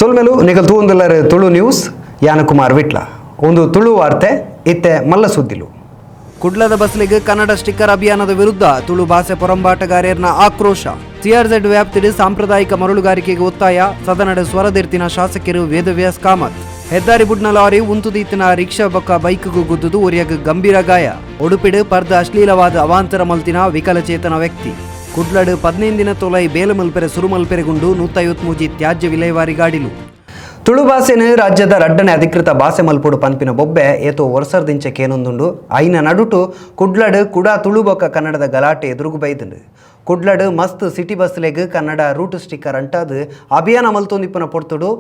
ಸೊಲ್ಮೆಲು. ನಿಕಲ್ ತೂವೊಂದುಲ್ಲರ್ ತುಳು ನ್ಯೂಸ್. ಯಾನ್ ಕುಮಾರ್ ವಿಟ್ಲ. ಒಂದು ತುಳು ವಾರ್ತೆ. ಇತ್ತೆ ಮಲ್ಲ ಸುದ್ದಿಲು. ಕುಡ್ಲದ ಬಸ್ಲಿಗೆ ಕನ್ನಡ ಸ್ಟಿಕ್ಕರ್ ಅಭಿಯಾನದ ವಿರುದ್ಧ ತುಳು ಭಾಷೆ ಪೊರಂಬಾಟಗಾರರ್ನ ಆಕ್ರೋಶ. ಸಿಆರ್ಜೆಡ್ ವ್ಯಾಪ್ತಿಡ್ ಸಾಂಪ್ರದಾಯಿಕ ಮರಳುಗಾರಿಕೆಗೆ ಒತ್ತಾಯ. ಸದನಡ್ ಸ್ವರದಿರ್ತಿನ ಶಾಸಕರು ವೇದವ್ಯಾಸ್ ಕಾಮತ್. ಹೆದ್ದಾರಿ ಬುಡ್ನ ಲಾರಿ ಉಂತುದೀತಿನ ರಿಕ್ಷಾ ಬೊಕ್ಕ ಬೈಕ್ಗೂ ಗುದ್ದುದು ಒರಿಯಗ್ ಗಂಭೀರ ಗಾಯ. ಉಡುಪಿಡು ಪರ್ದ ಅಶ್ಲೀಲವಾದ ಅವಾಂತರ ಮಲ್ತಿನ ವಿಕಲಚೇತನ ವ್ಯಕ್ತಿ. ಕುಡ್ಲಡ್ 15 ದಿನ ತೊಲೈ ಬೇಲೆ ಮಲ್ಪೆರೆ ಸುರು ಮಲ್ಪೆರೆಗುಂಡು 153 ತ್ಯಾಜ್ಯ ವಿಲೇವಾರಿ ಗಾಡಿಲು. ತುಳು ಭಾಷೆನು ರಾಜ್ಯದ ರಡ್ಡನೆ ಅಧಿಕೃತ ಭಾಷೆ ಮಲ್ಪುಡು ಪನ್ಪಿನ ಬೊಬ್ಬೆ ಏತೋ ವರ್ಷದಿಂಚೆ ಕೇನೊಂದುಂಡು. ಐನ ನಡುಟು ಕುಡ್ಲಡ್ ಕುಡ ತುಳು ಬೊಕ್ಕ ಕನ್ನಡದ ಗಲಾಟೆ ಎದುರುಗು ಬೈದುಂಡು. ಕುಡ್ಲಡ್ ಮಸ್ತ್ ಸಿಟಿ ಬಸ್ಲೆಗ್ ಕನ್ನಡ ರೂಟ್ ಸ್ಟಿಕ್ಕರ್ ಅಂಟಾದ್ ಅಭಿಯಾನ ಮಲ್ತೊಂದಿಪ್ಪುನ ಪೊರ್ತುಡು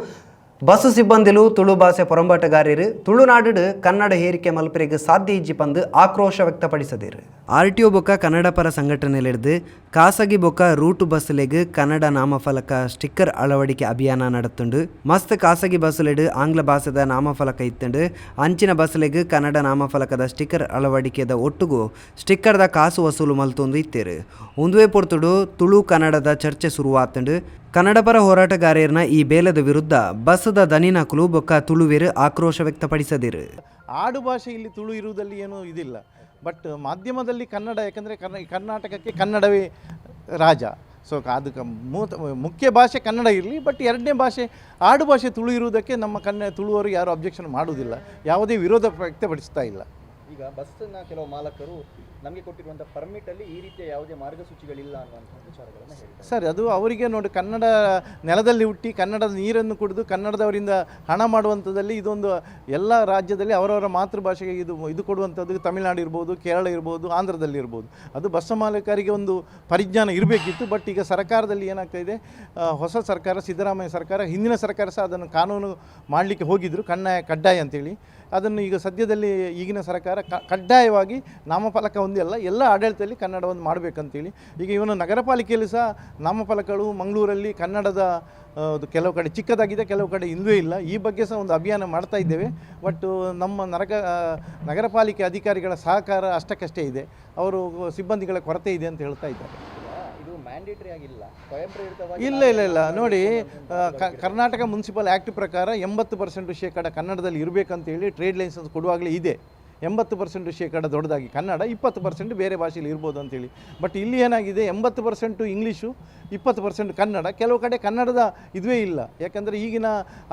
ಬಸ್ ಸಿಬ್ಬಂದಿಲು ತುಳು ಭಾಷೆ ಪೊರಂಬಾಟಗಾರರು ತುಳುನಾಡು ಕನ್ನಡ ಹೇರಿಕೆ ಮಲ್ಪರೆಗ್ ಸಾಧ್ಯ ಇಜ್ಜಿ ಪಂದು ಆಕ್ರೋಶ ವ್ಯಕ್ತಪಡಿಸದಿರು. ಆರ್ಟಿಒ ಬೊಕ್ಕ ಕನ್ನಡ ಪರ ಸಂಘಟನೆಲೆಡ್ದು ಖಾಸಗಿ ಬೊಕ್ಕ ರೂಟ್ ಬಸ್ಲೆಗ್ ಕನ್ನಡ ನಾಮಫಲಕ ಸ್ಟಿಕ್ಕರ್ ಅಳವಡಿಕೆ ಅಭಿಯಾನ ನಡತುಂಡು. ಮಸ್ತ್ ಖಾಸಗಿ ಬಸ್ಲೆಡ್ ಆಂಗ್ಲ ಭಾಷೆದ ನಾಮಫಲಕ ಇತ್ತುಂಡು. ಅಂಚಿನ ಬಸ್ಲೆಗ್ ಕನ್ನಡ ನಾಮಫಲಕದ ಸ್ಟಿಕ್ಕರ್ ಅಳವಡಿಕೆದ ಒಟ್ಟುಗು ಸ್ಟಿಕ್ಕರ್ದ ಕಾಸು ವಸೂಲು ಮಲ್ತೊಂದು ಇತ್ತೇರು. ಉಂದುವೇ ಪೊರ್ತುಡು ತುಳು ಕನ್ನಡದ ಚರ್ಚೆ ಶುರುವಾತುಂಡು. ಕನ್ನಡಪರ ಹೋರಾಟಗಾರರ್ನ ಈ ಬೇಲದ ವಿರುದ್ಧ ಬಸ್ದ ದನಿನಕುಲು ಬೊಕ್ಕ ತುಳುವೆರು ಆಕ್ರೋಶ ವ್ಯಕ್ತಪಡಿಸದಿರು. ಆಡು ಭಾಷೆ ಇಲ್ಲಿ ತುಳು ಇರುವುದಲ್ಲಿ ಏನೂ ಇದಿಲ್ಲ. ಬಟ್ ಮಾಧ್ಯಮದಲ್ಲಿ ಕನ್ನಡ. ಯಾಕಂದರೆ ಕರ್ನಾಟಕಕ್ಕೆ ಕನ್ನಡವೇ ರಾಜ. ಸೊ ಅದಕ್ಕೆ ಮುಖ್ಯ ಭಾಷೆ ಕನ್ನಡ ಇರಲಿ, ಬಟ್ ಎರಡನೇ ಭಾಷೆ, ಆಡು ಭಾಷೆ ತುಳು ಇರುವುದಕ್ಕೆ ನಮ್ಮ ತುಳುವರು ಯಾರೂ ಅಬ್ಜೆಕ್ಷನ್ ಮಾಡುವುದಿಲ್ಲ, ಯಾವುದೇ ವಿರೋಧ ವ್ಯಕ್ತಪಡಿಸ್ತಾ ಇಲ್ಲ. ಈಗ ಬಸ್ಸನ್ನ ಕೆಲವು ಮಾಲಕರು ನಮಗೆ ಕೊಟ್ಟಿರುವಂಥ ಪರ್ಮಿಟ್ ಅಲ್ಲಿ ಈ ರೀತಿಯ ಯಾವುದೇ ಮಾರ್ಗಸೂಚಿಗಳಿಲ್ಲ ಅನ್ನುವಂಥ ವಿಚಾರಗಳನ್ನು ಹೇಳಿದ್ದಾರೆ. ಸರ್, ಅದು ಅವರಿಗೆ ನೋಡಿ, ಕನ್ನಡ ನೆಲದಲ್ಲಿ ಹುಟ್ಟಿ, ಕನ್ನಡದ ನೀರನ್ನು ಕುಡಿದು, ಕನ್ನಡದವರಿಂದ ಹಣ ಮಾಡುವಂಥದ್ದಲ್ಲಿ ಇದೊಂದು ಎಲ್ಲ ರಾಜ್ಯದಲ್ಲಿ ಅವರವರ ಮಾತೃಭಾಷೆಗೆ ಇದು ಇದು ಕೊಡುವಂಥದ್ದು. ತಮಿಳುನಾಡು ಇರ್ಬೋದು, ಕೇರಳ ಇರ್ಬೋದು, ಆಂಧ್ರದಲ್ಲಿ ಇರ್ಬೋದು. ಅದು ಬಸ್ ಮಾಲೀಕರಿಗೆ ಒಂದು ಪರಿಜ್ಞಾನ ಇರಬೇಕಿತ್ತು. ಬಟ್ ಈಗ ಸರ್ಕಾರದಲ್ಲಿ ಏನಾಗ್ತಾ ಇದೆ, ಹೊಸ ಸರ್ಕಾರ, ಸಿದ್ದರಾಮಯ್ಯ ಸರ್ಕಾರ, ಹಿಂದಿನ ಸರ್ಕಾರ ಸಹ ಅದನ್ನು ಕಾನೂನು ಮಾಡಲಿಕ್ಕೆ ಹೋಗಿದ್ದರು, ಕಡ್ಡಾಯ ಅಂತೇಳಿ. ಅದನ್ನು ಈಗ ಸದ್ಯದಲ್ಲಿ ಈಗಿನ ಸರ್ಕಾರ ಕಡ್ಡಾಯವಾಗಿ ನಾಮಫಲಕ ಒಂದೇ ಅಲ್ಲ, ಎಲ್ಲ ಆಡಳಿತದಲ್ಲಿ ಕನ್ನಡವನ್ನು ಮಾಡಬೇಕಂತೇಳಿ. ಈಗ ಇವನು ನಗರ ಪಾಲಿಕೆಯಲ್ಲಿ ಸಹ ನಾಮಫಲಕಗಳು ಮಂಗಳೂರಲ್ಲಿ ಕನ್ನಡದ ಅದು ಕೆಲವು ಕಡೆ ಚಿಕ್ಕದಾಗಿದೆ, ಕೆಲವು ಕಡೆ ಇಲ್ಲವೇ ಇಲ್ಲ. ಈ ಬಗ್ಗೆ ಸಹ ಒಂದು ಅಭಿಯಾನ ಮಾಡ್ತಾ ಇದ್ದೇವೆ. ಬಟ್ ನಮ್ಮ ನಗರ ಪಾಲಿಕೆ ಅಧಿಕಾರಿಗಳ ಸಹಕಾರ ಅಷ್ಟಕ್ಕಷ್ಟೇ ಇದೆ. ಅವರು ಸಿಬ್ಬಂದಿಗಳ ಕೊರತೆ ಇದೆ ಅಂತ ಹೇಳ್ತಾ ಇದ್ದಾರೆ. ಈಗ ಇದು ಮ್ಯಾಂಡೇಟರಿ ಆಗಿಲ್ಲ, ಸ್ವಯಂ ಪ್ರೇರಿತವಾಗಿ. ಇಲ್ಲ ಇಲ್ಲ ಇಲ್ಲ ನೋಡಿ, ಕರ್ನಾಟಕ ಮುನ್ಸಿಪಲ್ ಆ್ಯಕ್ಟ್ ಪ್ರಕಾರ 80% ಶೇಕಡ ಕನ್ನಡದಲ್ಲಿ ಇರಬೇಕಂತೇಳಿ ಟ್ರೇಡ್ ಲೈಸೆನ್ಸ್ ಕೊಡುವಾಗಲೇ ಇದೆ. 80% ಶೇಕಡ ದೊಡ್ಡದಾಗಿ ಕನ್ನಡ, 20% ಬೇರೆ ಭಾಷೆಯಲ್ಲಿ ಇರ್ಬೋದು ಅಂತೇಳಿ. ಬಟ್ ಇಲ್ಲಿ ಏನಾಗಿದೆ, 80% ಇಂಗ್ಲೀಷು, 20% ಕನ್ನಡ. ಕೆಲವು ಕಡೆ ಕನ್ನಡದ ಇದುವೇ ಇಲ್ಲ. ಯಾಕಂದರೆ ಈಗಿನ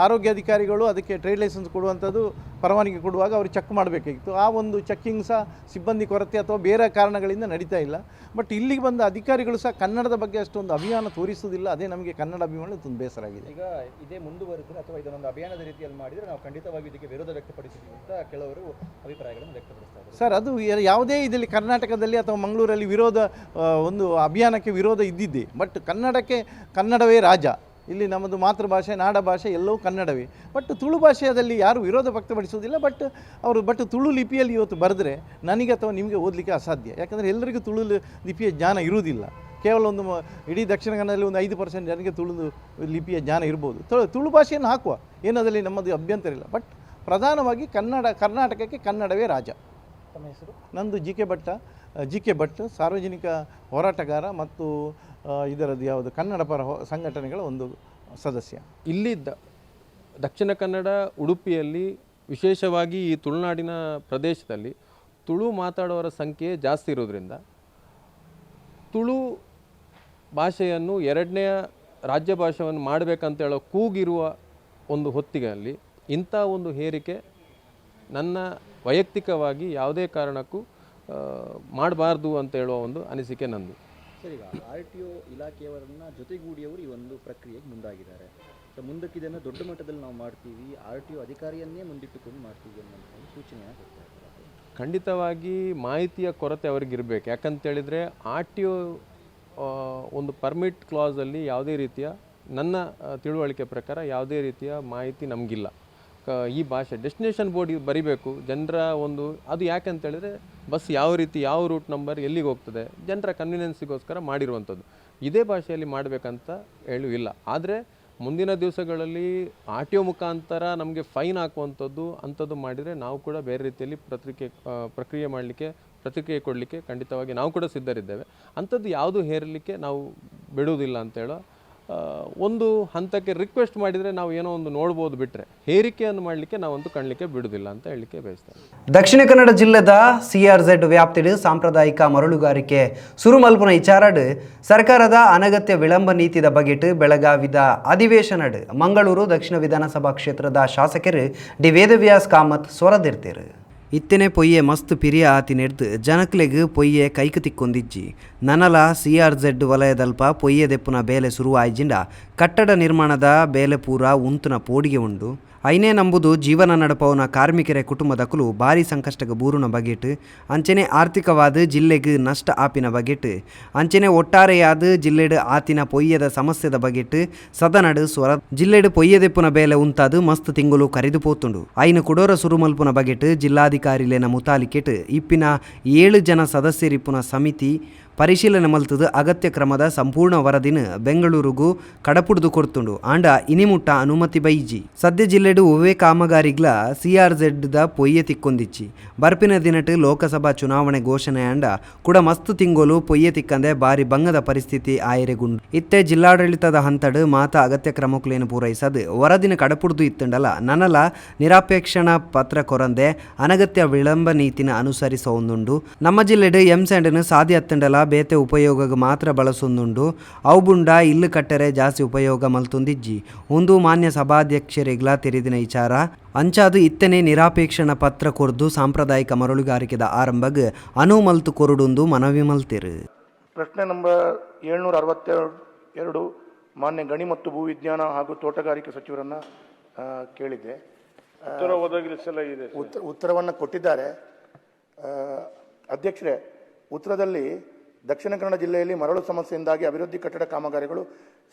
ಆರೋಗ್ಯ ಅಧಿಕಾರಿಗಳು ಅದಕ್ಕೆ ಟ್ರೇಡ್ ಲೈಸೆನ್ಸ್ ಕೊಡುವಂಥದ್ದು, ಪರವಾನಗಿ ಕೊಡುವಾಗ ಅವರು ಚೆಕ್ ಮಾಡಬೇಕಾಗಿತ್ತು. ಆ ಒಂದು ಚೆಕ್ಕಿಂಗ್ ಸಹ ಸಿಬ್ಬಂದಿ ಕೊರತೆ ಅಥವಾ ಬೇರೆ ಕಾರಣಗಳಿಂದ ನಡೀತಾ ಇಲ್ಲ. ಬಟ್ ಇಲ್ಲಿಗೆ ಬಂದ ಅಧಿಕಾರಿಗಳು ಸಹ ಕನ್ನಡದ ಬಗ್ಗೆ ಅಷ್ಟೊಂದು ಅಭಿಯಾನ ತೋರಿಸುವುದಿಲ್ಲ. ಅದೇ ನಮಗೆ ಕನ್ನಡ ಅಭಿಮಾನ ತುಂಬ ಬೇಸರ ಆಗಿದೆ. ಈಗ ಇದೇ ಮುಂದುವರೆದ್ರೆ ಅಥವಾ ಇದನ್ನೊಂದು ಅಭಿಯಾನದ ರೀತಿಯಲ್ಲಿ ಮಾಡಿದರೆ ನಾವು ಖಂಡಿತವಾಗಿ ಇದಕ್ಕೆ ವಿರೋಧ ವ್ಯಕ್ತಪಡಿಸಿದ್ದೀವಿ ಅಂತ ಕೆಲವರು ಅಭಿಪ್ರಾಯಗಳನ್ನು ವ್ಯಕ್ತಪಡಿಸ್ತಾ ಇದ್ದಾರೆ. ಸರ್, ಅದು ಯಾವುದೇ ಇದರಲ್ಲಿ ಕರ್ನಾಟಕದಲ್ಲಿ ಅಥವಾ ಮಂಗಳೂರಲ್ಲಿ ವಿರೋಧ ಒಂದು ಅಭಿಯಾನಕ್ಕೆ ವಿರೋಧ ಇದ್ದಿದ್ದೇ. ಬಟ್ ಕನ್ನಡಕ್ಕೆ ಕನ್ನಡವೇ ರಾಜ. ಇಲ್ಲಿ ನಮ್ಮದು ಮಾತೃಭಾಷೆ, ನಾಡ ಭಾಷೆ ಎಲ್ಲವೂ ಕನ್ನಡವೇ. ಬಟ್ ತುಳು ಭಾಷೆಯಲ್ಲಿ ಯಾರು ವಿರೋಧ ವ್ಯಕ್ತಪಡಿಸುವುದಿಲ್ಲ. ಬಟ್ ಅವರು ಬಟ್ ತುಳು ಲಿಪಿಯಲ್ಲಿ ಇವತ್ತು ಬರೆದ್ರೆ ನನಗೆ ಅಥವಾ ನಿಮಗೆ ಓದಲಿಕ್ಕೆ ಅಸಾಧ್ಯ. ಯಾಕಂದರೆ ಎಲ್ಲರಿಗೂ ತುಳು ಲಿಪಿಯ ಜ್ಞಾನ ಇರುವುದಿಲ್ಲ. ಕೇವಲ ಒಂದು ಇಡೀ ದಕ್ಷಿಣ ಕನ್ನಡದಲ್ಲಿ ಒಂದು 5% ಜನರಿಗೆ ತುಳು ಲಿಪಿಯ ಜ್ಞಾನ ಇರ್ಬೋದು. ತುಳು ತುಳು ಭಾಷೆಯನ್ನು ಹಾಕುವ ಏನದಲ್ಲಿ ನಮ್ಮದು ಅಭ್ಯಂತರ ಇಲ್ಲ. ಬಟ್ ಪ್ರಧಾನವಾಗಿ ಕನ್ನಡ, ಕರ್ನಾಟಕಕ್ಕೆ ಕನ್ನಡವೇ ರಾಜ. ತಮ್ಮ ಹೆಸರು? ನಂದು G K Bhatta, G K Bhat, ಸಾರ್ವಜನಿಕ ಹೋರಾಟಗಾರ ಮತ್ತು ಇದರದ್ದು ಯಾವುದು ಕನ್ನಡ ಪರ ಸಂಘಟನೆಗಳ ಒಂದು ಸದಸ್ಯ. ಇಲ್ಲಿ ದಕ್ಷಿಣ ಕನ್ನಡ, ಉಡುಪಿಯಲ್ಲಿ, ವಿಶೇಷವಾಗಿ ಈ ತುಳುನಾಡಿನ ಪ್ರದೇಶದಲ್ಲಿ ತುಳು ಮಾತಾಡುವವರ ಸಂಖ್ಯೆ ಜಾಸ್ತಿ ಇರೋದ್ರಿಂದ ತುಳು ಭಾಷೆಯನ್ನು ಎರಡನೆಯ ರಾಜ್ಯ ಭಾಷೆಯನ್ನು ಮಾಡಬೇಕಂತ ಹೇಳೋ ಕೂಗಿರುವ ಒಂದು ಹೊತ್ತಿಗೆಯಲ್ಲಿ ಇಂಥ ಒಂದು ಹೇರಿಕೆ ನನ್ನ ವೈಯಕ್ತಿಕವಾಗಿ ಯಾವುದೇ ಕಾರಣಕ್ಕೂ ಮಾಡಬಾರ್ದು ಅಂತ ಹೇಳುವ ಒಂದು ಅನಿಸಿಕೆ ನಂದು. ಸರ್, ಈಗ ಆರ್ಟಿಒ ಇಲಾಖೆಯವರನ್ನ ಜೊತೆಗೂಡಿಯವರು ಈ ಒಂದು ಪ್ರಕ್ರಿಯೆಗೆ ಮುಂದಾಗಿದ್ದಾರೆ. ಸೊ ಮುಂದಕ್ಕೆ ಇದನ್ನು ದೊಡ್ಡ ಮಟ್ಟದಲ್ಲಿ ನಾವು ಮಾಡ್ತೀವಿ, ಆರ್ಟಿಒ ಅಧಿಕಾರಿಯನ್ನೇ ಮುಂದಿಟ್ಟುಕೊಂಡು ಮಾಡ್ತೀವಿ ಅನ್ನುವಂಥ ಒಂದು ಸೂಚನೆಯನ್ನು ಕೊಡ್ತಾ ಇದ್ದಾರೆ. ಖಂಡಿತವಾಗಿ ಮಾಹಿತಿಯ ಕೊರತೆ ಅವ್ರಿಗಿರ್ಬೇಕು. ಯಾಕಂತೇಳಿದರೆ ಆರ್ಟಿಒ ಒಂದು ಪರ್ಮಿಟ್ ಕ್ಲಾಸಲ್ಲಿ ಯಾವುದೇ ರೀತಿಯ, ನನ್ನ ತಿಳುವಳಿಕೆ ಪ್ರಕಾರ ಯಾವುದೇ ರೀತಿಯ ಮಾಹಿತಿ ನಮಗಿಲ್ಲ. ಈ ಭಾಷೆ ಡೆಸ್ಟಿನೇಷನ್ ಬೋರ್ಡ್ ಬರಿಬೇಕು ಜನರ ಒಂದು ಅದು. ಯಾಕಂತೇಳಿದರೆ ಬಸ್ ಯಾವ ರೀತಿ, ಯಾವ ರೂಟ್ ನಂಬರ್, ಎಲ್ಲಿಗೆ ಹೋಗ್ತದೆ, ಜನರ ಕನ್ವಿನೆನ್ಸಿಗೋಸ್ಕರ ಮಾಡಿರುವಂಥದ್ದು. ಇದೇ ಭಾಷೆಯಲ್ಲಿ ಮಾಡಬೇಕಂತ ಹೇಳು ಇಲ್ಲ. ಆದರೆ ಮುಂದಿನ ದಿವಸಗಳಲ್ಲಿ ಆರ್ಟಿಒ ಮುಖಾಂತರ ನಮಗೆ ಫೈನ್ ಹಾಕುವಂಥದ್ದು ಅಂಥದ್ದು ಮಾಡಿದರೆ ನಾವು ಕೂಡ ಬೇರೆ ರೀತಿಯಲ್ಲಿ ಪ್ರಕ್ರಿಯೆ ಮಾಡಲಿಕ್ಕೆ, ಪ್ರತಿಕ್ರಿಯೆ ಕೊಡಲಿಕ್ಕೆ ಖಂಡಿತವಾಗಿ ನಾವು ಕೂಡ ಸಿದ್ಧರಿದ್ದೇವೆ. ಅಂಥದ್ದು ಯಾವುದು ಹೇರಲಿಕ್ಕೆ ನಾವು ಬಿಡುವುದಿಲ್ಲ ಅಂತ ಹೇಳೋ ಒಂದು ಹಂತಕ್ಕೆ ರಿಕ್ವೆಸ್ಟ್ ಮಾಡಿದರೆ ನಾವು ಏನೋ ಒಂದು ನೋಡ್ಬೋದು, ಬಿಟ್ಟರೆ ಹೇರಿಕೆಯನ್ನು ಮಾಡಲಿಕ್ಕೆ ನಾವಂತೂ ಕಾಣಲಿಕ್ಕೆ ಬಿಡುವುದಿಲ್ಲ ಅಂತ ಹೇಳಲಿಕ್ಕೆ ಬಯಸ್ತೇನೆ. ದಕ್ಷಿಣ ಕನ್ನಡ ಜಿಲ್ಲೆದ ಸಿಆರ್ಝೆಡ್ ವ್ಯಾಪ್ತಿಡು ಸಾಂಪ್ರದಾಯಿಕ ಮರಳುಗಾರಿಕೆ ಸುರುಮಲ್ಪುನ ವಿಚಾರಡ್ ಸರ್ಕಾರದ ಅನಗತ್ಯ ವಿಳಂಬ ನೀತಿದ ಬಗೆಟ್ ಬೆಳಗಾವಿದ ಅಧಿವೇಶನಡ್ ಮಂಗಳೂರು ದಕ್ಷಿಣ ವಿಧಾನಸಭಾ ಕ್ಷೇತ್ರದ ಶಾಸಕರು ಡಿ ವೇದವ್ಯಾಸ್ ಕಾಮತ್ ಸ್ವರದಿರ್ತೀರು. ಇತ್ತನೆ ಪೊಯ್ಯೆ ಮಸ್ತ್ ಪಿರಿಯ ಆತಿನೆಡ್ದು ಜನಕ್ಲೆಗ್ ಪೊಯ್ಯೆ ಕೈಕ್ ತಿಕ್ಕೊಂದಿಜ್ಜಿ. ನನಲ ಸಿಆರ್ಝೆಡ್ ವಲಯದಲ್ಪ ಪೊಯ್ಯೆ ದೆಪ್ಪುನ ಬೇಲೆ ಸುರುವಾಯ್ಜಿಂಡ ಕಟ್ಟಡ ನಿರ್ಮಾಣದ ಬೇಲೆ ಪೂರ ಉಂತುನ ಪೋಡಿಗೆ ಉಂಡು. ಐನೇ ನಂಬುದು ಜೀವನ ನಡಪವನ ಕಾರ್ಮಿಕರ ಕುಟುಂಬದಕುಲು ಭಾರಿ ಸಂಕಷ್ಟಗ ಬೂರುನ ಬಗೆಟ್, ಅಂಚನೆ ಆರ್ಥಿಕವಾದ ಜಿಲ್ಲೆಗ್ ನಷ್ಟ ಆಪಿನ ಬಗೆಟ್, ಅಂಚನೆ ಒಟ್ಟಾರೆಯಾದ ಜಿಲ್ಲೆಡ್ ಆತಿನ ಪೊಯ್ಯದ ಸಮಸ್ಯೆದ ಬಗೆಟ್ ಸದನಡ್ ಸ್ವರ. ಜಿಲ್ಲೆಡ್ ಪೊಯ್ಯದೆಪ್ಪುನ ಬೇಲೆ ಉಂತಾದ್ ಮಸ್ತ್ ತಿಂಗುಲು ಕರಿದು ಪೋತುಂಡು. ಐನ ಕುಡೋರ ಸುರುಮಲ್ಪುನ ಬಗೆಟ್ ಜಿಲ್ಲಾಧಿಕಾರಿಲೇನ ಮುತಾಲಿಕೆಟ್ ಇಪ್ಪಿನ 7 ಜನ ಸದಸ್ಯರಿಪ್ಪುನ ಸಮಿತಿ ಪರಿಶೀಲನೆ ಮಲ್ತದು ಅಗತ್ಯ ಕ್ರಮದ ಸಂಪೂರ್ಣ ವರದಿನ ಬೆಂಗಳೂರುಗು ಕಡಪುಡ್ದು ಕೊಡ್ತುಂಡು. ಆಂಡ ಇನಿಮುಟ್ಟ ಅನುಮತಿ ಬೈಜಿ. ಸದ್ಯ ಜಿಲ್ಲೆಡು ಒವ್ವೇ ಕಾಮಗಾರಿಗ್ಲ ಸಿಆರ್ಝೆಡ್ the ಪೊಯ್ಯೆ ತಿಕ್ಕೊಂದಿಚ್ಚಿ. ಬರ್ಪಿನ ದಿನಟ್ ಲೋಕಸಭಾ ಚುನಾವಣೆ ಘೋಷಣೆ ಆಂಡ ಕೂಡ ಮಸ್ತ್ ತಿಂಗೋಲು ಪೊಯ್ಯೆ ತಿಕ್ಕಂದೆ ಬಾರಿ ಬಂಗದ ಪರಿಸ್ಥಿತಿ ಆಯರೆಗುಂಡು. ಇತ್ತೆ ಜಿಲ್ಲಾಡಳಿತದ ಹಂತಡು ಮಾತ ಅಗತ್ಯ ಕ್ರಮಕ್ಲೇನು ಪೂರೈಸದು ವರದಿನ ಕಡಪುಡ್ದು ಇತ್ತುಂಡಲ ನನಲ ನಿರಾಪೇಕ್ಷಣ ಪತ್ರ ಕೊರಂದೆ ಅನಗತ್ಯ ವಿಳಂಬ ನೀತಿನ ಅನುಸರಿಸೊಂದುಂಡು. ನಮ್ಮ ಜಿಲ್ಲೆಡು ಎಂ ಸ್ಯಾಂಡನ್ನು ಸಾಧ್ಯ ಅತ್ತಂಡಲ ಬೇತೆ ಉಪಯೋಗಕ್ಕೆ ಮಾತ್ರ ಬಳಸೊಂದುಂಡು. ಅವು ಬುಂಡ ಇಲ್ಲು ಕಟ್ಟರೆ ಜಾಸ್ತಿ ಉಪಯೋಗ ಮಲ್ತೊಂದಿಜ್ಜಿ. ಒಂದು ಮಾನ್ಯ ಸಭಾಧ್ಯಕ್ಷರಿಗ್ಲ ತೆರೆದಿನ ವಿಚಾರ. ಅಂಚಾದು ಇತ್ತನೆ ನಿರಾಪೇಕ್ಷಣ ಪತ್ರ ಕೊರ್ದು ಸಾಂಪ್ರದಾಯಿಕ ಮರಳುಗಾರಿಕೆದ ಆರಂಭಗ್ ಅನು ಮಲ್ತು ಕೊರುಡುಂದು ಮನವಿ ಮಲ್ತಿರು. ಪ್ರಶ್ನೆ ನಂಬರ್ 762 ಮಾನ್ಯ ಗಣಿ ಮತ್ತು ಭೂವಿಜ್ಞಾನ ಹಾಗೂ ತೋಟಗಾರಿಕೆ ಸಚಿವರನ್ನ ಕೇಳಿದ್ದೆ. ಉತ್ತರ ಒದಗಿಸಲಾಗಿದೆ. ಉತ್ತರವನ್ನು ಕೊಟ್ಟಿದ್ದಾರೆ. ಅಧ್ಯಕ್ಷರೇ, ಉತ್ತರದಲ್ಲಿ ದಕ್ಷಿಣ ಕನ್ನಡ ಜಿಲ್ಲೆಯಲ್ಲಿ ಮರಳು ಸಮಸ್ಯೆಯಿಂದಾಗಿ ಅಭಿವೃದ್ಧಿ ಕಟ್ಟಡ ಕಾಮಗಾರಿಗಳು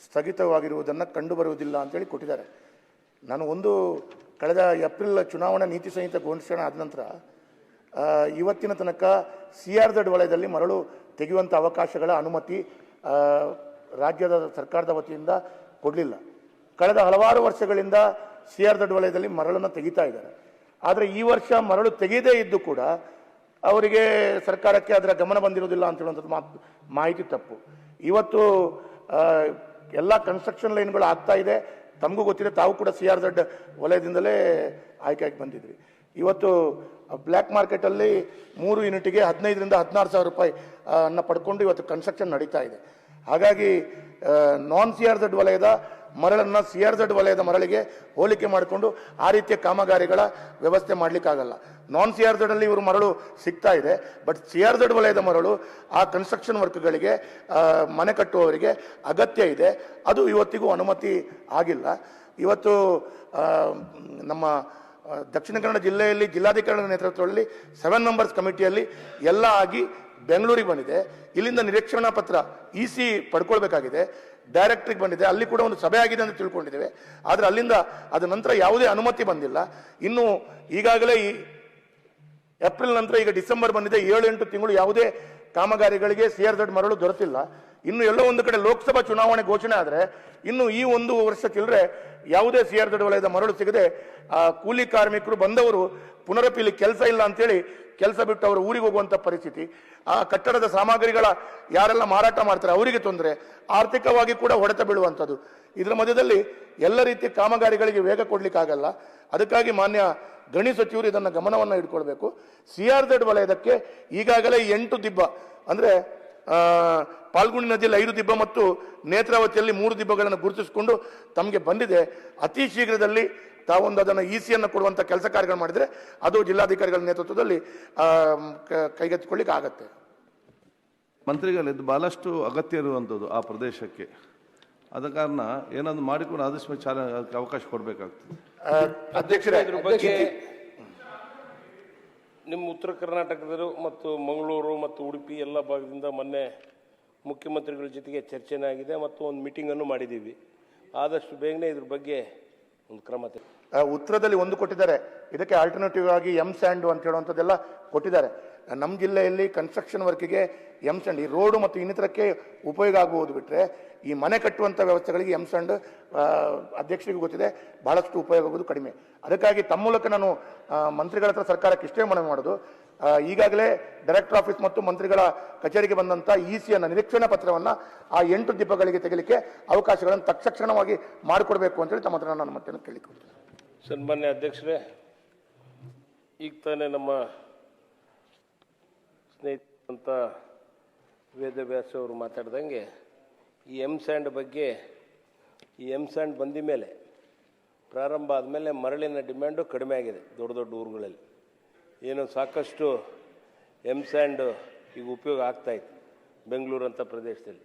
ಸ್ಥಗಿತವಾಗಿರುವುದನ್ನು ಕಂಡುಬರುವುದಿಲ್ಲ ಅಂತೇಳಿ ಕೊಟ್ಟಿದ್ದಾರೆ. ನಾನು ಒಂದು ಕಳೆದ ಏಪ್ರಿಲ್ ಚುನಾವಣಾ ನೀತಿ ಸಂಹಿತೆ ಘೋಷಣೆ ಆದ ನಂತರ ಇವತ್ತಿನ ತನಕ ಸಿಆರ್ಝೆಡ್ ವಲಯದಲ್ಲಿ ಮರಳು ತೆಗೆಯುವಂಥ ಅವಕಾಶಗಳ ಅನುಮತಿ ರಾಜ್ಯದ ಸರ್ಕಾರದ ವತಿಯಿಂದ ಕೊಡಲಿಲ್ಲ. ಕಳೆದ ಹಲವಾರು ವರ್ಷಗಳಿಂದ ಸಿಆರ್ಝೆಡ್ ವಲಯದಲ್ಲಿ ಮರಳನ್ನು ತೆಗಿತಾ ಇದ್ದಾರೆ. ಆದರೆ ಈ ವರ್ಷ ಮರಳು ತೆಗೆಯದೇ ಇದ್ದು ಕೂಡ ಅವರಿಗೆ ಸರ್ಕಾರಕ್ಕೆ ಅದರ ಗಮನ ಬಂದಿರೋದಿಲ್ಲ ಅಂತ ಹೇಳುವಂಥದ್ದು ಮಾಹಿತಿ ತಪ್ಪು. ಇವತ್ತು ಎಲ್ಲ ಕನ್ಸ್ಟ್ರಕ್ಷನ್ ಲೈನ್ಗಳು ಆಗ್ತಾ ಇದೆ, ತಮಗೂ ಗೊತ್ತಿದೆ. ತಾವು ಕೂಡ ಸಿಆರ್ಝೆಡ್ ವಲಯದಿಂದಲೇ ಆಯ್ಕೆಯಾಗಿ ಬಂದಿದ್ರಿ. ಇವತ್ತು ಬ್ಲ್ಯಾಕ್ ಮಾರ್ಕೆಟಲ್ಲಿ 3 ಯೂನಿಟ್ಗೆ 15ರಿಂದ 16 ಸಾವಿರ ರೂಪಾಯಿ ಅನ್ನ ಪಡ್ಕೊಂಡು ಇವತ್ತು ಕನ್ಸ್ಟ್ರಕ್ಷನ್ ನಡೀತಾ ಇದೆ. ಹಾಗಾಗಿ ನಾನ್ ಸಿಆರ್ಝೆಡ್ ವಲಯದ ಮರಳನ್ನು ಸಿಆರ್ಝೆಡ್ ವಲಯದ ಮರಳಿಗೆ ಹೋಲಿಕೆ ಮಾಡಿಕೊಂಡು ಆ ರೀತಿಯ ಕಾಮಗಾರಿಗಳ ವ್ಯವಸ್ಥೆ ಮಾಡಲಿಕ್ಕಾಗಲ್ಲ. ನಾನ್ ಸಿಆರ್ಝೆಡ್ ಅಲ್ಲಿ ಇವರು ಮರಳು ಸಿಗ್ತಾ ಇದೆ, ಬಟ್ ಸಿಆರ್ಝೆಡ್ ವಲಯದ ಮರಳು ಆ ಕನ್ಸ್ಟ್ರಕ್ಷನ್ ವರ್ಕ್ಗಳಿಗೆ, ಮನೆ ಕಟ್ಟುವವರಿಗೆ ಅಗತ್ಯ ಇದೆ. ಅದು ಇವತ್ತಿಗೂ ಅನುಮತಿ ಆಗಿಲ್ಲ. ಇವತ್ತು ನಮ್ಮ ದಕ್ಷಿಣ ಕನ್ನಡ ಜಿಲ್ಲೆಯಲ್ಲಿ ಜಿಲ್ಲಾಧಿಕಾರಿಗಳ ನೇತೃತ್ವದಲ್ಲಿ 7 ಮೆಂಬರ್ಸ್ ಕಮಿಟಿಯಲ್ಲಿ ಎಲ್ಲ ಆಗಿ ಬೆಂಗಳೂರಿಗೆ ಬಂದಿದೆ. ಇಲ್ಲಿಂದ ನಿರೀಕ್ಷಣಾ ಪತ್ರ ಇಸಿ ಪಡ್ಕೊಳ್ಬೇಕಾಗಿದೆ, ಡೈರೆಕ್ಟ್ರಿಗೆ ಬಂದಿದೆ. ಅಲ್ಲಿ ಕೂಡ ಒಂದು ಸಭೆ ಆಗಿದೆ ಅಂತ ತಿಳ್ಕೊಂಡಿದ್ದೇವೆ. ಆದರೆ ಅಲ್ಲಿಂದ ಅದ ನಂತರ ಯಾವುದೇ ಅನುಮತಿ ಬಂದಿಲ್ಲ. ಇನ್ನು ಈಗಾಗಲೇ ಈ ಏಪ್ರಿಲ್ ನಂತರ ಈಗ ಡಿಸೆಂಬರ್ ಬಂದಿದೆ, 7-8 ತಿಂಗಳು ಯಾವುದೇ ಕಾಮಗಾರಿಗಳಿಗೆ ಸಿಆರ್ಝೆಡ್ ಮರಳು ದೊರೆತಿಲ್ಲ. ಇನ್ನು ಎಲ್ಲೋ ಒಂದು ಕಡೆ ಲೋಕಸಭಾ ಚುನಾವಣೆ ಘೋಷಣೆ ಆದರೆ ಇನ್ನು ಈ ಒಂದು ವರ್ಷ ಚಿಲ್ಲರೆ ಯಾವುದೇ ಸಿಆರ್ಝೆಡ್ ವಲಯದ ಮರಳು ಸಿಗದೆ ಆ ಕೂಲಿ ಕಾರ್ಮಿಕರು ಬಂದವರು ಪುನರಪಿ ಇಲ್ಲಿ ಕೆಲಸ ಇಲ್ಲ ಅಂತೇಳಿ ಕೆಲಸ ಬಿಟ್ಟು ಅವರು ಊರಿಗೆ ಹೋಗುವಂಥ ಪರಿಸ್ಥಿತಿ. ಆ ಕಟ್ಟಡದ ಸಾಮಗ್ರಿಗಳ ಯಾರೆಲ್ಲ ಮಾರಾಟ ಮಾಡ್ತಾರೆ ಅವರಿಗೆ ತೊಂದರೆ, ಆರ್ಥಿಕವಾಗಿ ಕೂಡ ಹೊಡೆತ ಬೀಳುವಂಥದ್ದು. ಇದರ ಮಧ್ಯದಲ್ಲಿ ಎಲ್ಲ ರೀತಿಯ ಕಾಮಗಾರಿಗಳಿಗೆ ವೇಗ ಕೊಡ್ಲಿಕ್ಕಾಗಲ್ಲ. ಅದಕ್ಕಾಗಿ ಮಾನ್ಯ ಗಣಿ ಸಚಿವರು ಇದನ್ನು ಗಮನವನ್ನು ಇಟ್ಕೊಳ್ಬೇಕು. ಸಿಆರ್ಝೆಡ್ ವಲಯದಕ್ಕೆ ಈಗಾಗಲೇ 8 ದಿಬ್ಬ, ಅಂದರೆ ಪಾಲ್ಗುಣಿ ನದಿಯಲ್ಲಿ 5 ದಿಬ್ಬ ಮತ್ತು ನೇತ್ರಾವತಿಯಲ್ಲಿ 3 ದಿಬ್ಬಗಳನ್ನು ಗುರುತಿಸಿಕೊಂಡು ತಮಗೆ ಬಂದಿದೆ. ಅತಿ ಶೀಘ್ರದಲ್ಲಿ ತಾವೊಂದು ಅದನ್ನು ಇಸಿಯನ್ನು ಕೊಡುವಂಥ ಕೆಲಸ ಕಾರ್ಯಗಳು ಮಾಡಿದರೆ ಅದು ಜಿಲ್ಲಾಧಿಕಾರಿಗಳ ನೇತೃತ್ವದಲ್ಲಿ ಕೈಗೆತ್ತಿಕೊಳ್ಳಿಕ್ಕೆ ಆಗತ್ತೆ. ಮಂತ್ರಿಗಳಿದ್ದು ಭಾಳಷ್ಟು ಅಗತ್ಯ ಇರುವಂಥದ್ದು ಆ ಪ್ರದೇಶಕ್ಕೆ. ಆದ ಕಾರಣ ಏನಾದ್ರು ಮಾಡಿಕೊಂಡು ಆದಷ್ಟು ಚಾಲನೆ ಅದಕ್ಕೆ ಅವಕಾಶ ಕೊಡಬೇಕಾಗ್ತದೆ. ಅಧ್ಯಕ್ಷರೇ, ನಿಮ್ಮ ಉತ್ತರ ಕರ್ನಾಟಕದರು ಮತ್ತು ಮಂಗಳೂರು ಮತ್ತು ಉಡುಪಿ ಎಲ್ಲ ಭಾಗದಿಂದ ಮೊನ್ನೆ ಮುಖ್ಯಮಂತ್ರಿಗಳ ಜೊತೆಗೆ ಚರ್ಚೆನೇ ಆಗಿದೆ ಮತ್ತು ಒಂದು ಮೀಟಿಂಗನ್ನು ಮಾಡಿದ್ದೀವಿ. ಆದಷ್ಟು ಬೇಗನೆ ಇದ್ರ ಬಗ್ಗೆ ಒಂದು ಕ್ರಮ ಉತ್ತರದಲ್ಲಿ ಒಂದು ಕೊಟ್ಟಿದ್ದಾರೆ, ಇದಕ್ಕೆ ಆಲ್ಟರ್ನೇಟಿವ್ ಆಗಿ ಎಂ ಸ್ಯಾಂಡು ಅಂತ ಹೇಳುವಂಥದ್ದೆಲ್ಲ ಕೊಟ್ಟಿದ್ದಾರೆ. ನಮ್ಮ ಜಿಲ್ಲೆಯಲ್ಲಿ ಕನ್ಸ್ಟ್ರಕ್ಷನ್ ವರ್ಕಿಗೆ ಎಂ ಸ್ಯಾಂಡ್, ಈ ರೋಡು ಮತ್ತು ಇನ್ನಿತರಕ್ಕೆ ಉಪಯೋಗ ಆಗಬಹುದು ಬಿಟ್ಟರೆ ಈ ಮನೆ ಕಟ್ಟುವಂಥ ವ್ಯವಸ್ಥೆಗಳಿಗೆ ಎಂ ಸ್ಯಾಂಡ್ ಅಧ್ಯಕ್ಷರಿಗೂ ಗೊತ್ತಿದೆ ಬಹಳಷ್ಟು ಉಪಯೋಗ ಆಗೋದು ಕಡಿಮೆ. ಅದಕ್ಕಾಗಿ ತಮ್ಮ ಮೂಲಕ ನಾನು ಮಂತ್ರಿಗಳ ಹತ್ರ ಸರ್ಕಾರಕ್ಕೆ ಇಷ್ಟೇ ಮನವಿ ಮಾಡೋದು, ಈಗಾಗಲೇ ಡೈರೆಕ್ಟರ್ ಆಫೀಸ್ ಮತ್ತು ಮಂತ್ರಿಗಳ ಕಚೇರಿಗೆ ಬಂದಂಥ ಇಸಿಯನ್ನು ನಿರೀಕ್ಷಣಾ ಪತ್ರವನ್ನು ಆ 8 ಡಿಪೋಗಳಿಗೆ ತೆಗಿಲಿಕ್ಕೆ ಅವಕಾಶಗಳನ್ನು ತಕ್ಷಣವಾಗಿ ಮಾಡಿಕೊಡ್ಬೇಕು ಅಂತೇಳಿ ತಮ್ಮ ಹತ್ರ ನಾನು ಮತ್ತೆ ಕೇಳಿಕೊಳ್ತೀನಿ. ಸನ್ಮಾನ್ಯ ಅಧ್ಯಕ್ಷರೇ, ಈಗ ತಾನೇ ನಮ್ಮ ಸ್ನೇಹಿತಂತ ವೇದವ್ಯಾಸ ಅವರು ಮಾತಾಡ್ದಂಗೆ ಈ ಎಮ್ ಸ್ಯಾಂಡ್ ಬಗ್ಗೆ, ಈ ಎಮ್ ಸ್ಯಾಂಡ್ ಬಂದ ಮೇಲೆ ಪ್ರಾರಂಭ ಆದಮೇಲೆ ಮರಳಿನ ಡಿಮ್ಯಾಂಡು ಕಡಿಮೆ ಆಗಿದೆ. ದೊಡ್ಡ ದೊಡ್ಡ ಊರುಗಳಲ್ಲಿ ಏನೋ ಸಾಕಷ್ಟು ಎಮ್ ಸ್ಯಾಂಡ್ ಈಗ ಉಪಯೋಗ ಆಗ್ತಾಯಿತ್ತು ಬೆಂಗಳೂರಂಥ ಪ್ರದೇಶದಲ್ಲಿ.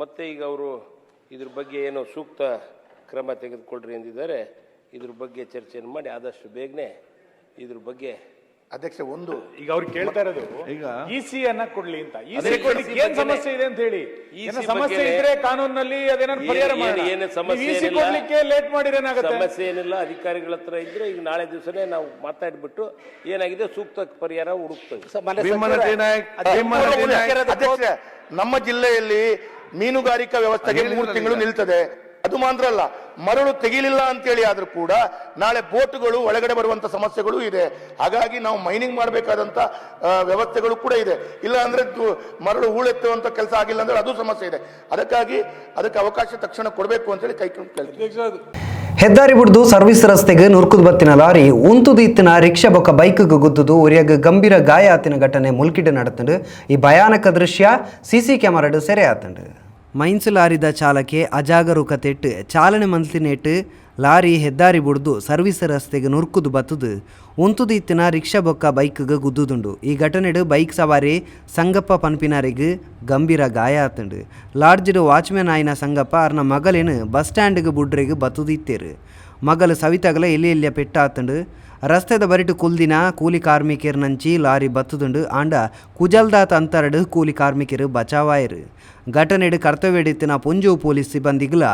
ಮತ್ತು ಈಗ ಅವರು ಇದ್ರ ಬಗ್ಗೆ ಏನೋ ಸೂಕ್ತ ಕ್ರಮ ತೆಗೆದುಕೊಳ್ಳ್ರಿ ಎಂದಿದ್ದಾರೆ. ಇದ್ರ ಬಗ್ಗೆ ಚರ್ಚೆಯನ್ನು ಮಾಡಿ ಆದಷ್ಟು ಬೇಗನೆ ಇದ್ರ ಬಗ್ಗೆ ಅಧ್ಯಕ್ಷ ಒಂದು ಈಗ ಅವ್ರು ಕೇಳ್ತಾ ಇರೋದು ಈಗ ಇಸಿ ಅನ್ನ ಕೊಡ್ಲಿ ಅಂತ. ಇಸಿ ಅದೇ ಕೊಡ್ಲಿಕ್ಕೆ EC ಏನ್ ಸಮಸ್ಯೆ ಇದೆ ಅಂತ ಹೇಳಿ, EC ಏನೋ ಸಮಸ್ಯೆ ಬಗ್ಗೆನೇ ಇದ್ರೆ ಕಾನೂನಲ್ಲಿ ಅದೇನಾದ್ರು ಪರಿಹಾರ ಮಾಡೋಣ. ಏನು ಸಮಸ್ಯೆ ನೀವು EC ಏನಿಲ್ಲ. ಕೊಡ್ಲಿಕ್ಕೆ ಲೇಟ್ ಮಾಡಿದ್ರೆ ಏನಾಗುತ್ತೆ? ಸಮಸ್ಯೆ ಏನಿಲ್ಲ, ಅಧಿಕಾರಿಗಳ ಹತ್ರ ಇದ್ರೆ ಈಗ ನಾಳೆ ದಿವಸನೇ ನಾವು ಮಾತಾಡ್ಬಿಟ್ಟು ಏನಾಗಿದೆ ಸೂಕ್ತ ಪರಿಹಾರ ಹುಡುಕ್ತೇವೆ. ಅಧ್ಯಕ್ಷ, ನಮ್ಮ ಜಿಲ್ಲೆಯಲ್ಲಿ ಮೀನುಗಾರಿಕಾ ವ್ಯವಸ್ಥೆಗೆ 3 ತಿಂಗಳು ನಿಲ್ತದೆ. ಅದು ಮಾತ್ರ ಅಲ್ಲ, ಮರಳು ತೆಗಿಲಿಲ್ಲ ಅಂತೇಳಿ ಆದ್ರೂ ಕೂಡ ನಾಳೆ ಬೋಟ್ಗಳು ಒಳಗಡೆ ಬರುವಂತ ಸಮಸ್ಯೆಗಳು ಇದೆ. ಹಾಗಾಗಿ ನಾವು ಮೈನಿಂಗ್ ಮಾಡಬೇಕಾದಂತ ವ್ಯವಸ್ಥೆಗಳು ಕೂಡ ಇದೆ. ಇಲ್ಲ ಅಂದ್ರೆ ಮರಳು ಹೂಳೆತ್ತುವಂತ ಕೆಲಸ ಆಗಿಲ್ಲ ಅಂದ್ರೆ ಅದು ಸಮಸ್ಯೆ ಇದೆ. ಅದಕ್ಕಾಗಿ ಅದಕ್ಕೆ ಅವಕಾಶ ತಕ್ಷಣ ಕೊಡಬೇಕು ಅಂತೇಳಿ ಕೈ ಕೇಳ್ತೀನಿ. ಹೆದ್ದಾರಿ ಬುಡ್ದು ಸರ್ವಿಸ್ ರಸ್ತೆಗೆ ನುರ್ಕುದ್ ಬತ್ತಿನ ಲಾರಿ ಉಂತುದು ಇತ್ತಿನ ರಿಕ್ಷಾ ಬೊಕ್ಕ ಬೈಕ್ಗೆ ಗುದ್ದುದು ಒರಿಯಾಗ ಗಂಭೀರ ಗಾಯ ಆತಿನ ಘಟನೆ ಮುಲ್ಕಿಡ್ ನಡತಂಡು. ಈ ಭಯಾನಕ ದೃಶ್ಯ ಸಿಸಿ ಕ್ಯಾಮರಾಡ್ ಸೆರೆ ಆತಂಡು. ಮೈನ್ಸ್ ಲಾರಿದ ಚಾಲಕೆ ಅಜಾಗರೂಕತೆಟ್ಟು ಚಾಲನೆ ಮಂತ್ಲಿನೇಟು ಲಾರಿ ಹೆದ್ದಾರಿ ಬುಡ್ದು ಸರ್ವಿಸ್ ರಸ್ತೆಗೆ ನುರ್ಕುದು ಬತ್ತದು ಉಂತುದು ಇತ್ತಿನ ರಿಕ್ಷಾ ಬೊಕ್ಕ ಬೈಕ್ಗೆ ಗುದ್ದುದುಂಡು. ಈ ಘಟನೆಡು ಬೈಕ್ ಸವಾರಿ ಸಂಗಪ್ಪ ಪನ್ಪಿನಾರಿಗೆ ಗಂಭೀರ ಗಾಯ ಆತಂಡು. ಲಾಡ್ಜ್ಡ್ ವಾಚ್ಮ್ಯಾನ್ ಆಯಿನ ಸಂಗಪ್ಪ ಅರ್ನ ಮಗಲೇನು ಬಸ್ ಸ್ಟ್ಯಾಂಡ್ಗೆ ಬುಡ್ರೆಗೆ ಬತ್ತದು ಇತ್ತೇರು. ಮಗಲು ಸವಿತಗಲ ಎಲ್ಲಿ ಎಲ್ಲಿಯ ಪೆಟ್ಟಾತಂಡು. ರಸ್ತೆದ ಬರಿಟು ಕುಲ್ದಿನ ಕೂಲಿ ಕಾರ್ಮಿಕರ್ನಂಚಿ ಲಾರಿ ಬತ್ತದುಂಡು. ಆಂಡ ಕುಜಲ್ದಾತ ಅಂತರಡು ಕೂಲಿ ಕಾರ್ಮಿಕರು ಬಚಾವಾಯರು. ಘಟನೆಡು ಕರ್ತವ್ಯ ಪೊಂಜು ಪೊಲೀಸ್ ಸಿಬ್ಬಂದಿಗಳ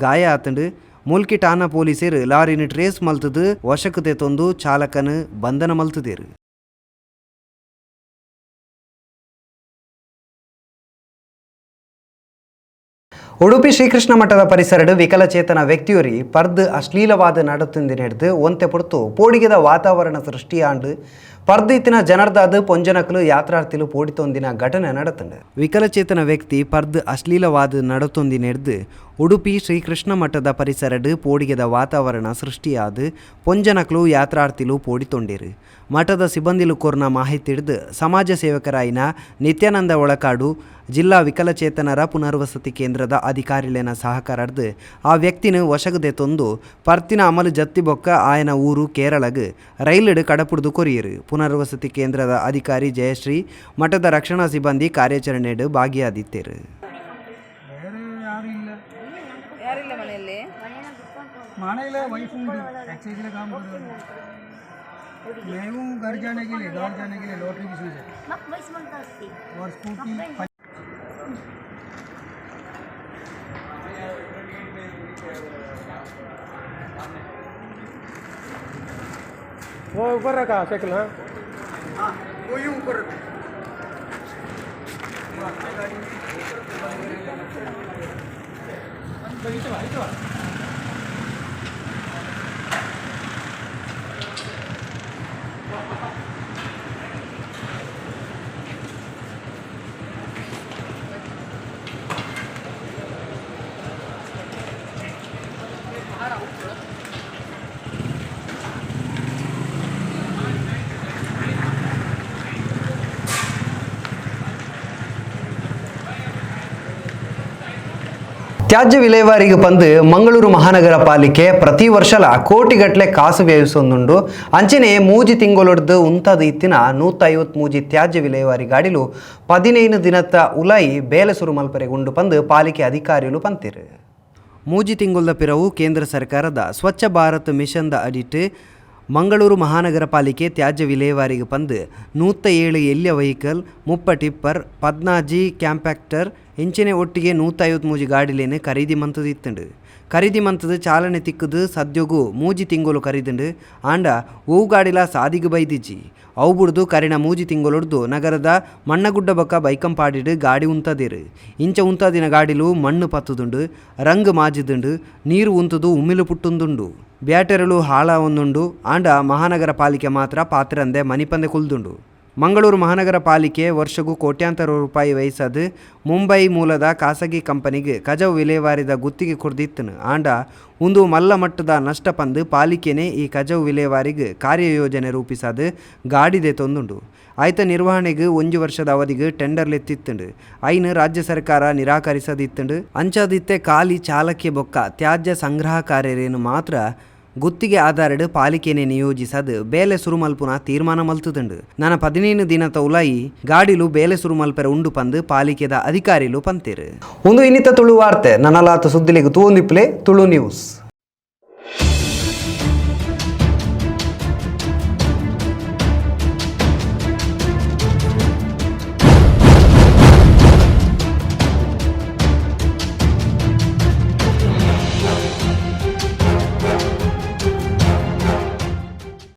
ಗಾಯ ಆತಂಡು. ಮುಲ್ಕಿ ಠಾಣಾ ಪೊಲೀಸರು ಲಾರಿನ ಟ್ರೇಸ್ ಮಲ್ತದು ವಶಕ್ಕೆ ತಂದು ಚಾಲಕನು ಬಂಧನ ಮಲ್ತದೇರು. ಉಡುಪಿ ಶ್ರೀಕೃಷ್ಣ ಮಠದ ಪರಿಸರಡು ವಿಕಲಚೇತನ ವ್ಯಕ್ತಿಯೊರಿ ಪರ್ದು ಅಶ್ಲೀಲವಾದ ನಡತುಂದಿ ನಡೆದು ಒಂತೆ ಪೊರ್ತು ಪೋಡಿಗೆದ ವಾತಾವರಣ ಸೃಷ್ಟಿಯಾಂಡು ಪರ್ದು ಇತ್ತಿನ ಜನರ್ದಾದ ಪೊಂಜನಕಲು ಯಾತ್ರಾರ್ಥಿಲು ಪೋಡಿತೊಂದಿನ ಘಟನೆ ನಡತಂಡು. ವಿಕಲಚೇತನ ವ್ಯಕ್ತಿ ಪರ್ದು ಅಶ್ಲೀಲವಾದ ನಡತೊಂದಿ ನಡೆದು ಉಡುಪಿ ಶ್ರೀಕೃಷ್ಣ ಮಠದ ಪರಿಸರಡು ಪೋಡಿಗೆದ ವಾತಾವರಣ ಸೃಷ್ಟಿಯಾದ ಪೊಂಜನಕಲು ಯಾತ್ರಾರ್ಥಿಲು ಪೋಡಿತೊಂಡಿರು. ಮಠದ ಸಿಬ್ಬಂದಿಲು ಕೋರ್ನ ಮಾಹಿತಿ ಹಿಡಿದು ಸಮಾಜ ಸೇವಕರಾಯಿನ ನಿತ್ಯಾನಂದ ಒಳಕಾಡು ಜಿಲ್ಲಾ ವಿಕಲಚೇತನರ ಪುನರ್ವಸತಿ ಕೇಂದ್ರದ ಅಧಿಕಾರಿಲೇನ ಸಹಕಾರಡ್ದು ಆ ವ್ಯಕ್ತಿನ ವಶಗದೆ ತೊಂದು ಪರ್ತಿನ ಅಮಲು ಜತ್ತಿಬೊಕ್ಕ ಆಯನ ಊರು ಕೇರಳಗ್ ರೈಲಿಡು ಕಡಪುಡ್ದು ಕೊರಿಯರು. ಪುನರ್ವಸತಿ ಕೇಂದ್ರದ ಅಧಿಕಾರಿ ಜಯಶ್ರೀ ಮಠದ ರಕ್ಷಣಾ ಸಿಬ್ಬಂದಿ ಕಾರ್ಯಾಚರಣೆಡು ಭಾಗಿಯಾದಿತ್ತೇರು. मैं हूँ घर जाने के लिए, गाँव जाने के लिए लॉटरी बिजनेस है और स्कूटी। वो ऊपर रखा साइकिल। हाँ वही ऊपर रखा। ತ್ಯಾಜ್ಯ ವಿಲೇವಾರಿಗೆ ಬಂದು ಮಂಗಳೂರು ಮಹಾನಗರ ಪಾಲಿಕೆ ಪ್ರತಿ ವರ್ಷಲ ಕೋಟಿಗಟ್ಟಲೆ ಕಾಸು ವ್ಯಯಿಸೊಂದುಂಡು. ಅಂಚನೆ ಮೂಜಿ ತಿಂಗಳೊಡ್ದು ಉಂತಾದ ಇತ್ತಿನ 153 ತ್ಯಾಜ್ಯ ವಿಲೇವಾರಿ ಗಾಡಿಲು 15 ದಿನತ್ತ ಉಲಾಯಿ ಬೇಲೆ ಸುರು ಮಲ್ಪರೆಗುಂಡು ಪಂದು ಪಾಲಿಕೆ ಅಧಿಕಾರಿಗಳು ಪಂತಿರು. ಮೂಜಿ ತಿಂಗೊಳ್ದ ಪಿರವು ಕೇಂದ್ರ ಸರ್ಕಾರದ ಸ್ವಚ್ಛ ಭಾರತ್ ಮಿಷನ್ದ ಅಡಿಟ್ ಮಂಗಳೂರು ಮಹಾನಗರ ಪಾಲಿಕೆ ತ್ಯಾಜ್ಯ ವಿಲೇವಾರಿಗೆ ಪಂದು 107 ಎಲ್ಯ ವೆಹಿಕಲ್, 30 ಟಿಪ್ಪರ್, 14 ಕ್ಯಾಂಪ್ಯಾಕ್ಟರ್ ಇಂಚಿನ ಒಟ್ಟಿಗೆ 153 ಗಾಡಿಲೇನು ಖರೀದಿ ಮಂತದು ಇತ್ತುಂಡು. ಖರೀದಿ ಮಂತದು ಚಾಲನೆ ತಿಕ್ಕದು ಸದ್ಯಗೂ ಮೂಜಿ ತಿಂಗಳು ಖರೀದುಂಡು. ಆಂಡ ಹೂ ಗಾಡಿಲ ಸಾದಿಗೆ ಬೈದಿಜ್ಜಿ ಅವು ಬುಡ್ದು ಕರಿನ ಮೂಜಿ ತಿಂಗಳೊಡ್ದು ನಗರದ ಮಣ್ಣಗುಡ್ಡ ಬಕ್ಕ ಬೈಕಂಪಾಡಿಡು ಗಾಡಿ ಉಂತದಿರು. ಇಂಚ ಉಂತಾದಿನ ಗಾಡಿಲು ಮಣ್ಣು ಪತ್ತುದುಂಡು, ರಂಗು ಮಾಜಿದುಂಡು, ನೀರು ಉಂತುದು ಉಮಿಲು ಪುಟ್ಟುಂದುಂಡು, ಬ್ಯಾಟೆರಳು ಹಾಳ ಒಂದುಂಡು. ಆಂಡ ಮಹಾನಗರ ಪಾಲಿಕೆ ಮಾತ್ರ ಪಾತ್ರಂದೆ ಮನಿಪಂದೆ ಕುಲ್ದುಂಡು. ಮಂಗಳೂರು ಮಹಾನಗರ ಪಾಲಿಕೆ ವರ್ಷಗು ಕೋಟ್ಯಾಂತರ ರೂಪಾಯಿ ವಹಿಸದ್ ಮುಂಬೈ ಮೂಲದ ಖಾಸಗಿ ಕಂಪನಿಗೆ ಕಜವು ವಿಲೇವಾರಿದ ಗುತ್ತಿಗೆ ಕೊರ್ದಿತ್ತನು. ಆಂಡ ಉಂದು ಮಲ್ಲ ಮಟ್ಟದ ನಷ್ಟ ಪಂದ್ ಪಾಲಿಕೆನೆ ಈ ಕಜವು ವಿಲೇವಾರಿಗ್ ಕಾರ್ಯಯೋಜನೆ ರೂಪಿಸಾದ್ ಗಾಡಿ ದೆತೊಂದುಂಡು. ಆಯ್ತ ನಿರ್ವಹಣೆಗ್ ಒಂಜಿ ವರ್ಷದ ಅವಧಿಗ್ ಟೆಂಡರ್ ಲೆತ್ತಿತ್ತುಂಡು. ಐನ್ ರಾಜ್ಯ ಸರ್ಕಾರ ನಿರಾಕರಿಸದಿತ್ತುಂಡು. ಅಂಚಾದ್ ಇತ್ತೆ ಕಾಲಿ ಚಾಲಕೆ ಬೊಕ್ಕ ತ್ಯಾಜ್ಯ ಸಂಗ್ರಹಕಾರೆರೆನ್ ಮಾತ್ರ ಗುತ್ತಿಗೆ ಆಧಾರಡ್ ಪಾಲಿಕೆನೆ ನಿಯೋಜಿಸಾದ್ ಬೇಲೆ ಸುರು ಮಲ್ಪುನ ತೀರ್ಮಾನ ಮಲ್ತುದುಂಡು. ನನ 15 ದಿನತ ಉಲಾಯಿ ಗಾಡಿಲು ಬೇಲೆ ಸುರು ಮಲ್ಪೆರೆ ಉಂಡು ಪಂದ್ ಪಾಲಿಕೆದ ಅಧಿಕಾರಿಲು ಪಂತೆರ್. ಉಂದು ಇನಿತ ತುಳು ವಾರ್ತೆ. ನನಲಾತ್ ಸುದ್ದಿಲೆಗ್ ತೂವೊಂದಿಪ್ಪುಲೆ ತುಳು ನ್ಯೂಸ್.